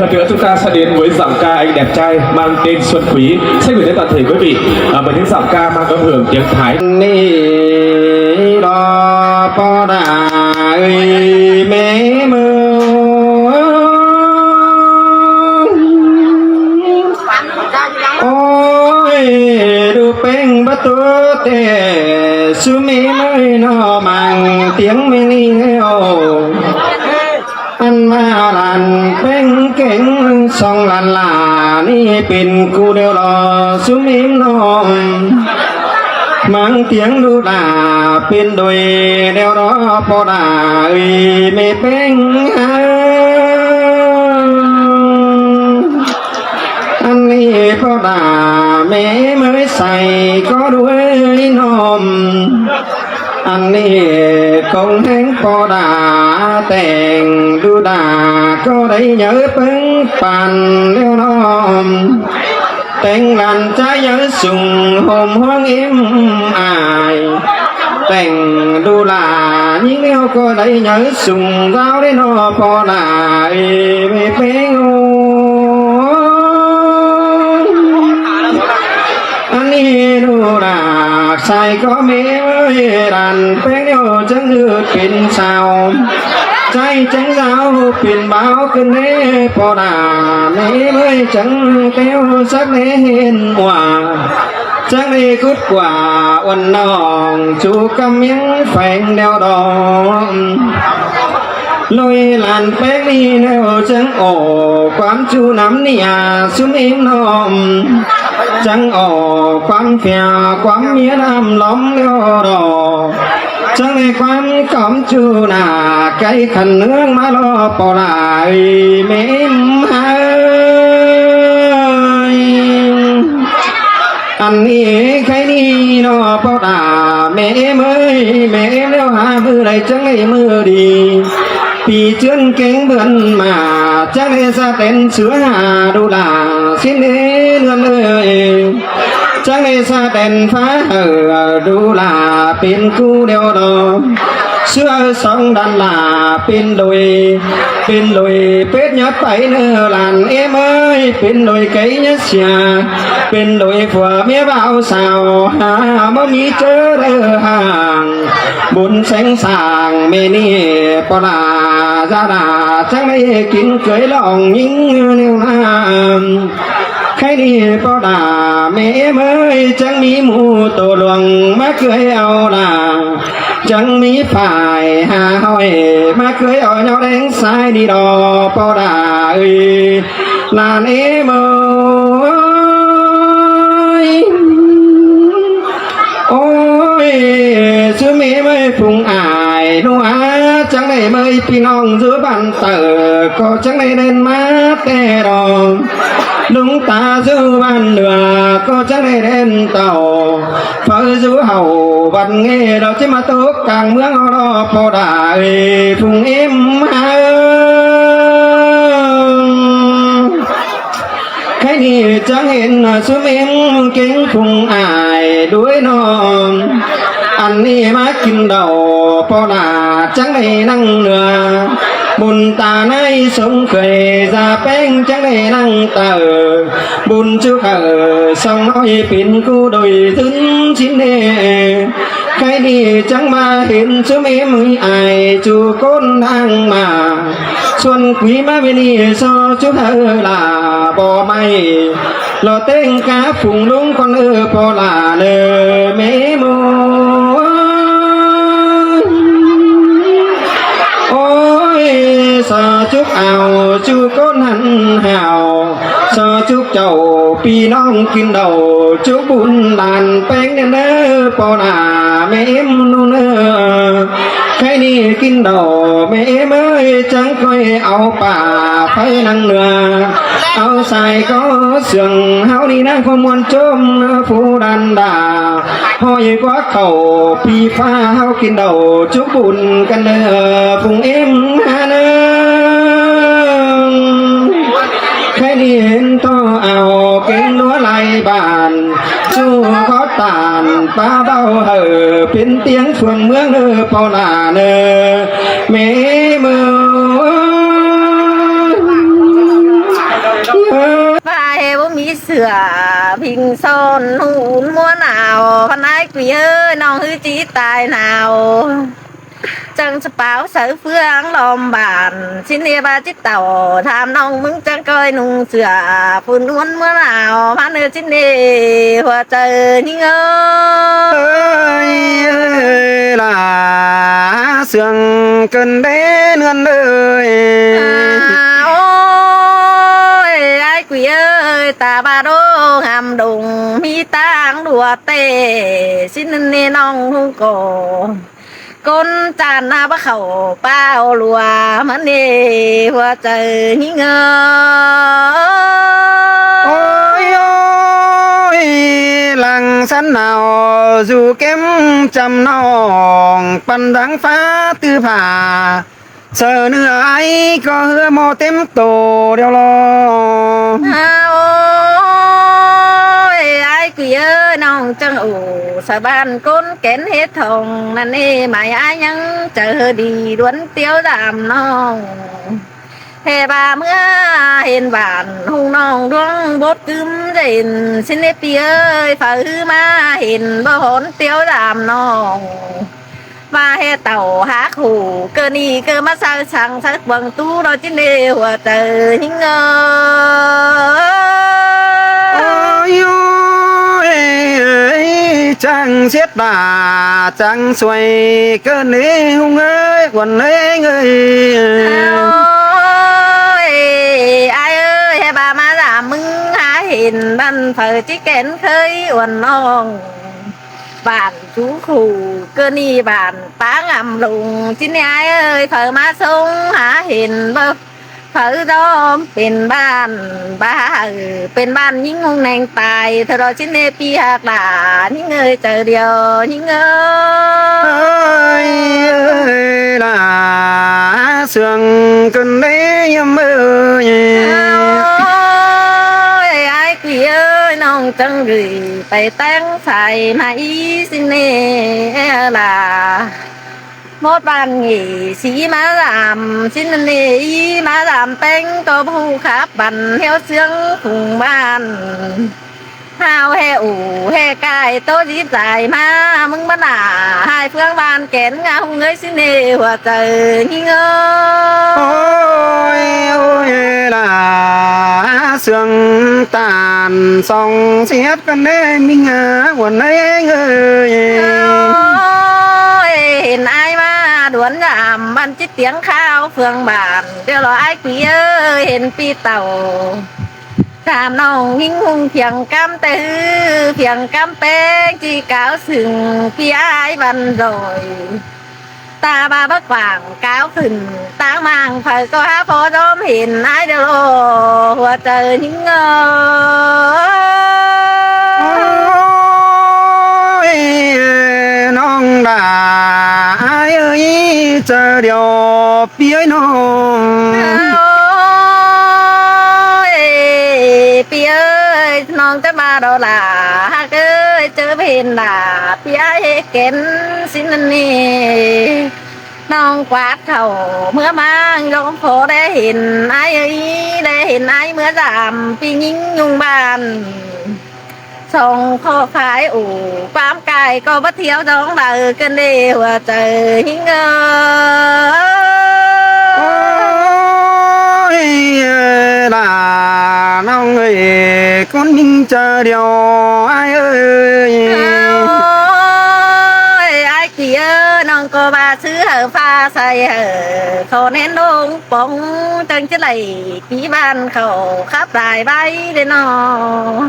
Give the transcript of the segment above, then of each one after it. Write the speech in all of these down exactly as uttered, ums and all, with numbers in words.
Lần nữa chúng ta sẽ đến với giọng ca anh đẹp trai mang tên Xuân Quý. Sẽ gửi đến toàn thể quý vị, à, một những giọng ca mang âm hưởng tiếng Thái. Ni lo po đa ơi mê mơ. Ôi, đu peng bắt tố tê, su mê mơi nó mang tiếng mê ni heo. Ăn ma lan peng keng song lan la ni pên cu đeo lo su mê nó. Mang tiếng đu đà pên đôi đeo đó po đà ơi mê peng ha. Ăn ni po đà mê mơi sai có đuôi nôm. Ăn ni công hén po đà teng đu đà có đấy nhớ pưng pan đeo nôm. Teng lan cha nhớ sung hôm huang im ai. Teng đu đà những đeo có đấy nhớ sung giao đấy nó po đà ơi mê peng ô. Ăn ni đu đà sai có mê ơi đàn peng đeo chăng hư pên sao. Sai chăng giao pên báo cơn đế po đà mê ơi chăng kéo sắc đế hên hòa. Chăng đế cút quả uẩn nòng chú căm miếng phèn đeo đỏ. Lôi lan peng ni neo chăng ổ quán chu nắm ni à sum im nòm. Chăng ổ quán phia quán mía đam lóm neo đỏ. Chăng đế quán cóm chu nà cái khăn nướng má lo po đà ơi mê im hơi. Ăn ni khay ni nó po đà mê êm ơi, mê êm đeo ha mưa đây chăng đế mưa đi. Pì chướn kéng bươn mà chăng đế sa tên sứa hà đu đà xin đế lươn ơi. Chăng đế sa tên phá hở đu đà pên cu đeo đo. Sứa song đàn là pên đôi, pên đôi pết nhớ pảy nơ làn êm ơi, pên đôi cấy nhớ xìa, pên đôi phùa mía bão sao, hà mơ mí chớ đơ hàng. Bún sánh sàng mê ni po đà, ra đà, chăng đế kín cưới lòng những nêu nam. Khay ni po đà mê êm ơi, chăng mí mu tô luông má cưới ao đà. Chăng mí phải hà hỏi má cưới ao nhau đen sai đi đò po đà ơi. Nàn êm ơi. Ôi, sư mê mơi phung ai, nụ á, chăng đế mơi phi nong giữa bàn tờ, có chăng đế đen má tê đò. Lúng ta dư bàn lửa, có chăng đế đen tàu. Phở dư hậu, bật nghe đó chứ mà tốt càng mướn ho đó, po đà ơi, phung êm ha. Khay ni chăng hên sum êm kéng phung ai đuôi nòm. Ăn ni má kin đậu po đà chăng đế năng nưa. Bun ta nây sống khởi ra peng chăng đế năng tờ. Bun chú khở song nói pin cu đôi dưng xin nê. Khay ni chăng má hên sum êm ai chu côn đang mà. Xuân Quý má bên đi so chú thơ là bò mày. Lo tên cá phùng lúng con ơ po là nơ mê mô. Ôi, so chúc ao chú côn hẳn hào. So chúc chầu pi nong kin đầu chú bún đàn peng nơ nơ po là mê êm nu nơ. Khay ni kin đỏ mê êm ơi chăng coi ao pả phơi năng nưa. Ao sai có sương hao ni năng có muôn chôm phu đàn đà. Hỏi quá khẩu pi pha hao kin đỏ chúc bún căn nơ phung êm ha nơ. Khay ni hên to ao kéng lúa lai bàn. Su khó tàn pa bao hở pin tiếng phường mướn nơ po là nơ mê mơ. sửa bình son hùn muôn ảo, păn ái quỷ ơi, ꞌnọng ꞌhứ ꞌchí tai nao. Chắng ꞌchớ páo sáư phướng lom bản, ꞌchí ꞌnê ꞌva ꞌchí tảu, tham ꞌnọng ꞌmứng chắng ꞌcoi ꞌnung sửa, phun ꞌuôn muôn ảo, păn ơi ꞌchí ꞌnê, hua chaư ꞌnhính ơi. Ơi, ơi, là sương cơn đế nươn ơi. À, ôi, ái quỷ ơi, ta ꞌva đô ngắm đùng, ꞌmí ꞌtáng đua tê, ꞌsịn ꞌnê ꞌnọng ꞌhung cô. ꞌCốn chản ꞌna báu khảu páo lua, ꞌmắn ê hua chaư ꞌnhính ơi. Ôi, ôi, lăng sắn nao, dù kém chăm ꞌnọng, păn dáng phá tư phả. Saư ꞌnư ái ꞌcọ ꞌhứa ꞌmo tém tô điêu lo. À, ôi, ái quỷ ơi, ꞌnọng chắng ổ, sa ban ꞌcốn kén ꞌhế thong, ꞌnặn ê mai ái ꞌnhắng chaư đi đuốn tiếu dam ꞌnọng. Hê ꞌva ꞌmứa hên bản, ꞌhung ꞌnọng đuống bốt cứm dên, ꞌsịn ê ꞌpi ơi, phaư ꞌmá hên báu hón tiếu dam ꞌnọng. ꞌVa hê tảu hák hủ, ꞌcơ ꞌnị ꞌcơ ꞌmá saư săng saư cuông tu ꞌlọ ꞌchí ꞌnê hua chaư ꞌnhính ơi. Ôi, ôi, chắng siết đả, chắng xuôi, ꞌcơ ꞌnê ꞌhung ơi, uôn ơi ơi. Ôi, ái ơi, hê ꞌva ꞌmá dam ꞌmứng hák hên, păn phaư ꞌchí kén khới uôn ꞌnọng. Bản chú khủ, ꞌcơ ꞌnị bản pá ngắm lung, ꞌchí ꞌnê ái ơi, phaư ꞌmá sống hák hên báu, phaư ꞌdóm pên bản, ꞌva hảư pên bản ꞌnhính ꞌhung ꞌneng tai, ꞌthơ ꞌlọ ꞌchí ꞌnê ꞌpi hák đả, ꞌnhính ơi chaư điêu, ꞌnhính ơi. Ơi, ơi, là sương cơn đế hiêm ơi. Ôi, ái quỷ ơi, ꞌnọng chắng gửi pay ꞌtáng sai ꞌmá í ꞌsịn ê là. Mốt bản nghỉ sí ꞌmá dam, ꞌsịn ê ꞌmá dam ꞌpéng ꞌcọ ꞌhụ khắp bản hiếu sương phung bản. Hao hê ủ, hê cai tô díp dai ꞌmá, ꞌmứng ꞌmá nả, hai phướng bản kén ngả ꞌhung ơi ꞌsịn ê hua chaư ꞌnhính ơi. Ôi, ôi, là sương tản song siết cơn đế ꞌmí ngả uôn ơi ơi. Ôi, hên ái ꞌmá đuốn dam, păn ꞌchí tiếng kháo phướng bản, điêu ꞌlọ ái quỷ ơi, hên ꞌpi tảu. Tham ꞌnọng ꞌnhính ꞌhung phiêng ꞌcắm té ꞌhứ, phiêng ꞌcắm ꞌpéng ꞌchí cáo sưng, ꞌpi ái băn rồi. Ta ꞌva báu quảng cáo khửn, ꞌtáng ꞌmáng phaư ꞌcọ hák phó ꞌdóm hên ái điêu ꞌlọ, hua chaư ꞌnhính ơi. Ôi, ꞌnọng đả ái ơi, chaư điêu ꞌpi ơi ꞌnọng. Ôi, ꞌpi ơi, ꞌnọng chắng ꞌva đó là hák ơi, chaư hên là ꞌpi ái hê kén ꞌsịn ꞌnị. ꞌNọng quát khảu ꞌmứa ꞌmáng ꞌdóm khó đé hên ái ơi, đé hên ái ꞌmứa dam ꞌpi ꞌnhính ꞌnung bản. Song khó phái ủ, ꞌquám cai ꞌcọ báu thiêu dong đaư, cơn đê hua chaư ꞌnhính ơi. Ôi, là ꞌnọng ơi, ꞌcốn ꞌnhính chaư điêu ái ơi. Ôi, ái quỷ ơi, ꞌnọng ꞌcọ ꞌva ꞌsứ hảư pha sai hảư, khó nén ꞌnọng póng, chắng ꞌchí đảy ꞌpi bản khảu khắp lai ꞌvạy đê ꞌnọ.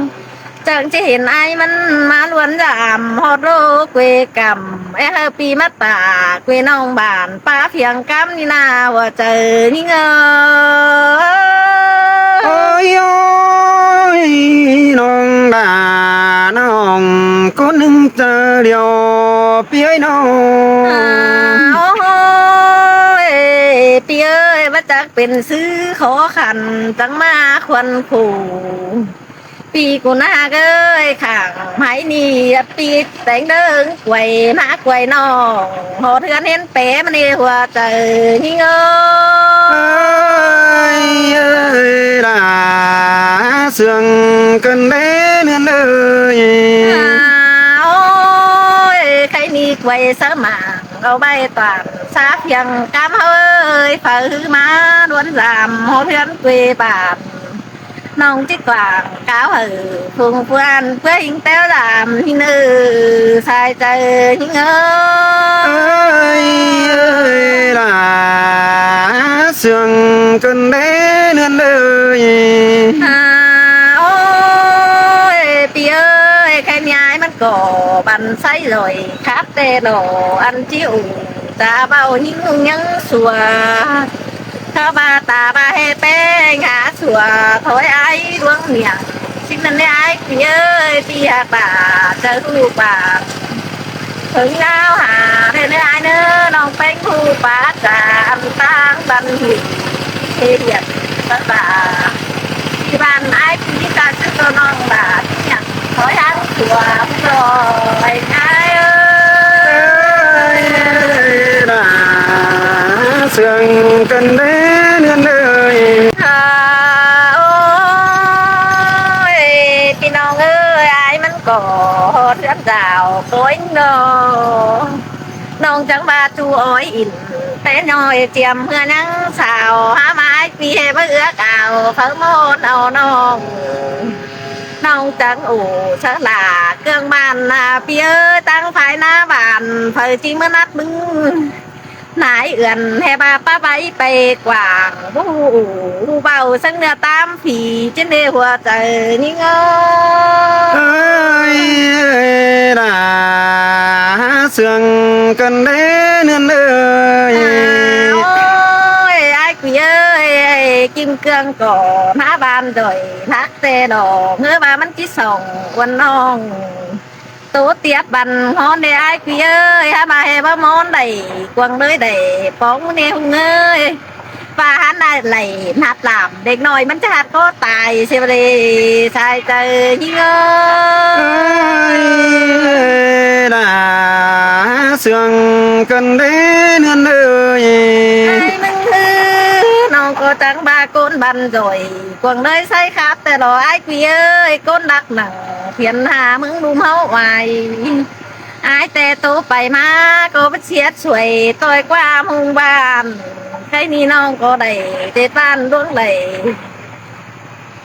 Chắng ꞌchí hên ái ꞌmắn ꞌmá ꞌluôn dam ꞌhọt ꞌlô ꞌquế căm, é hảư ꞌpi ꞌmá tả ꞌquế ꞌnọng bản pá phiêng ꞌcắm ꞌnị ꞌna hua chaư ꞌnhính ơi. Ôi, ôi, ꞌnọng đả ꞌnọng ꞌcốn ꞌnưng chaư điêu ꞌpi ơi ꞌnọng. À, ôi, ꞌpi ơi, báu chắc pên ꞌsứ khó khăn chắng ꞌmá khuôn khổ. ꞌPi ꞌcốn ꞌnhá ơi, khảng ꞌmạy ꞌnị, ꞌpi téng đơng quay ꞌmá quay ꞌnọng, ꞌhọt ꞌhướn hên pé ꞌmắn ê hua chaư ꞌnhính ơi. Ơi, ơi, là sương ꞌcợn đé ꞌnưn ơi. À, ôi, khay ꞌnị quay sáư mảng au ꞌvạy toản sa phiêng cám ꞌhới, phaư ꞌhứ ꞌmá ꞌluốn dam ꞌhọt ꞌhướn quê bản. ꞌNọng ꞌchí quảng cáo hảư phung ꞌpươn ꞌpưa ꞌhịnh téo dam ꞌnị ꞌnớ, sai chaư ꞌnị ơi. Ơi, ơi, đa sương ꞌcợn đé ꞌnưn ơi. À, ôi, ꞌpi ơi, khay ꞌnị ải ꞌmắn ꞌcọ băn sáư ꞌdội khắp ꞌtẹ ꞌnọ, ăn ꞌchí ủng ta ꞌvạu ꞌnhính ꞌnhắng sua. Khắp ꞌva ta ꞌva ꞌhê ꞌpéng hả sua, thôi ải ꞌluống miệng. ꞌSịn ꞌnặn ꞌnị ải ꞌpi ơi, ꞌpi ꞌhặc ꞌva chaư ꞌhụ ꞌva ꞌpứng ꞌnáo hả, ꞌtẹ ꞌnị ải ꞌnớ, ꞌnọng ꞌpéng ꞌhụ ꞌva ta ăn ꞌtáng băn ꞌhụ ꞌtẹ ꞌviạk ꞌva ꞌva. ꞌTị bản ải ꞌpi ta ꞌchớ tô ꞌnọng ꞌva ꞌnhắng thôi hả sua, ꞌpứng ꞌlọ ải ơi. Ơi, đa sương ꞌcợn đé ꞌnưn ơi. À, ôi, ꞌpi ꞌnọng ơi, ải ꞌmắn ꞌcọ ꞌhọt ꞌhướn dao ꞌcốn ꞌnọ. ꞌNọng chắng ꞌva ꞌchu ói ỉn, té ꞌnọi chiêm ꞌhứa ꞌnhắng sao, hả ꞌmá ải ꞌpi ꞌhê báu ước ao, phaư ꞌmôn au ꞌnọng. ꞌNọng chắng ủ sáư lả ꞌcương bản, à, ꞌpi ơi, ꞌtáng phái ꞌná bản, phaư ꞌchí ꞌmứa nắt ꞌmứng nải ươn ꞌhê ꞌva ꞌpá ꞌvạy pay quảng, ꞌhụ ꞌhụ ꞌvạu sáư ꞌnưa ꞌtám phi, ꞌchớ ꞌnị hua chaư ꞌnị ơi. Ơi, đa sương ꞌcợn đé ꞌnưn ơi. À, ôi, ải ꞌpi ơi, ꞌkim ꞌcương ꞌcọ ꞌná bản ꞌdội ꞌhặc ꞌtẹ ꞌnọ, ꞌngớ ꞌva ꞌmắn ꞌchí sỏng ꞌquan ꞌnọng. Tô tiệp băn ꞌhón đé ải ꞌpi ơi, hả ꞌmá ꞌhê báu ꞌmôn đảy, quảng đới đảy, póng ꞌnị ꞌhung ơi. ꞌVa hả ꞌnị đảy ꞌnặp lảm, đếc ꞌnọi ꞌmắn ꞌchí ꞌhặc ꞌcọ tai, sia ꞌva đê, sai chaư ꞌnị ơi. Ơi, đa sương ꞌcợn đé ꞌnưn ơi. Ải ꞌmứng ꞌhứ, ꞌnọng ꞌcọ chắng ꞌva ꞌcốn băn ꞌdội, quảng đới sáư khắp ꞌtẹ ꞌnọ ải ꞌpi ơi, ꞌcốn Đắk Nông, phiến hà ꞌmứng ꞌlum ꞌháu ải. Ải ꞌtẹ tô pay ꞌmá ꞌcọ báu siết suối, ꞌtoi ꞌquám ꞌhung bản. Khay ꞌnị ꞌnọng ꞌcọ đảy ꞌtẹ ꞌtan ꞌluống đảy,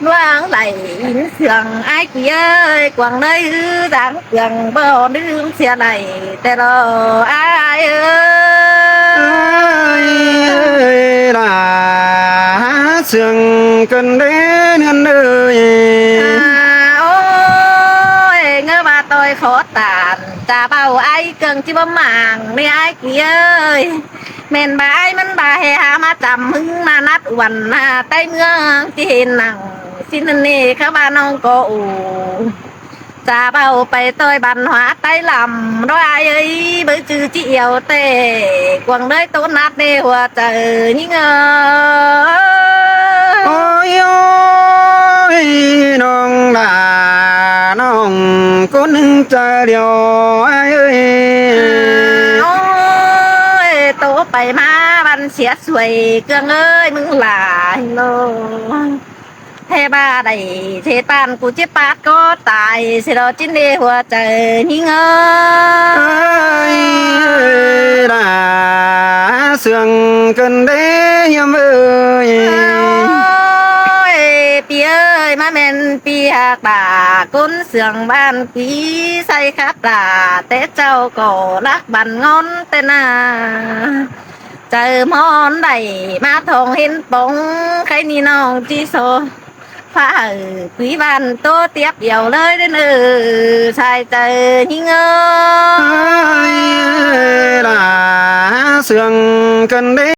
ꞌluống đảy ꞌhịn sương ải ꞌpi ơi, quảng đới ꞌhứ dáng sương báu đưm sia đảy ꞌtẹ ꞌnọ ải ơi. Ơi, đa sương ꞌcợn đé ꞌnưn ơi. À, ôi, ꞌngớ ꞌva ꞌtoi khó tản, ta ꞌvạu ải ꞌcương ꞌchí báu mảng ꞌnị ải ꞌpi ơi. ꞌMen ꞌva ải ꞌmắn ꞌva ꞌhê hả ꞌmá chăm ꞌhứng ꞌmá nắt ꞌquan ꞌnạ ꞌTáy ꞌmướng ꞌchí hên nẳng. ꞌSịn ꞌnặn ꞌnị khắp ꞌva ꞌnọng ꞌcọ ủ ta ꞌvạu pay ꞌtoi bản hua ꞌTáy lăm ꞌnọ ải ơi, báu ꞌchư ꞌchí yau ꞌtẹ, quảng đới ꞌtố nắt ꞌnị hua chaư ꞌnị ơi. Ôi, ôi, ꞌnọng đa ꞌnọng ꞌcốn ꞌnưng chaư điêu ải ơi. À, ôi, tô pay ꞌmá băn siết suối ꞌcương ơi, ꞌmứng lai ꞌnọ. ꞌHê ꞌva đảy ꞌtẹ ꞌtan ꞌcọ ꞌchí pát ꞌcọ tai, sia ꞌlọ ꞌchí ꞌnị hua chaư ꞌnị ơi. Ơi, đa sương ꞌcợn đé hiêm ơi. Ôi, ꞌpi ơi, ꞌmá ꞌmen ꞌpi ꞌhặc ꞌva ꞌcốn sương bản ꞌpi sai khắp ꞌva té ꞌchạu ꞌcọ lắc bản ꞌngón ꞌtẹ ꞌnạ. Chaư ꞌmón đảy ꞌmá thong hên póng, khay ꞌnị ꞌnọng ꞌchí so ꞌphạ hảư ꞌpi bản tô tiệp yau ꞌlới đé ꞌnớ, sai chaư ꞌnị ơi. Ơi, đa sương ꞌcợn đé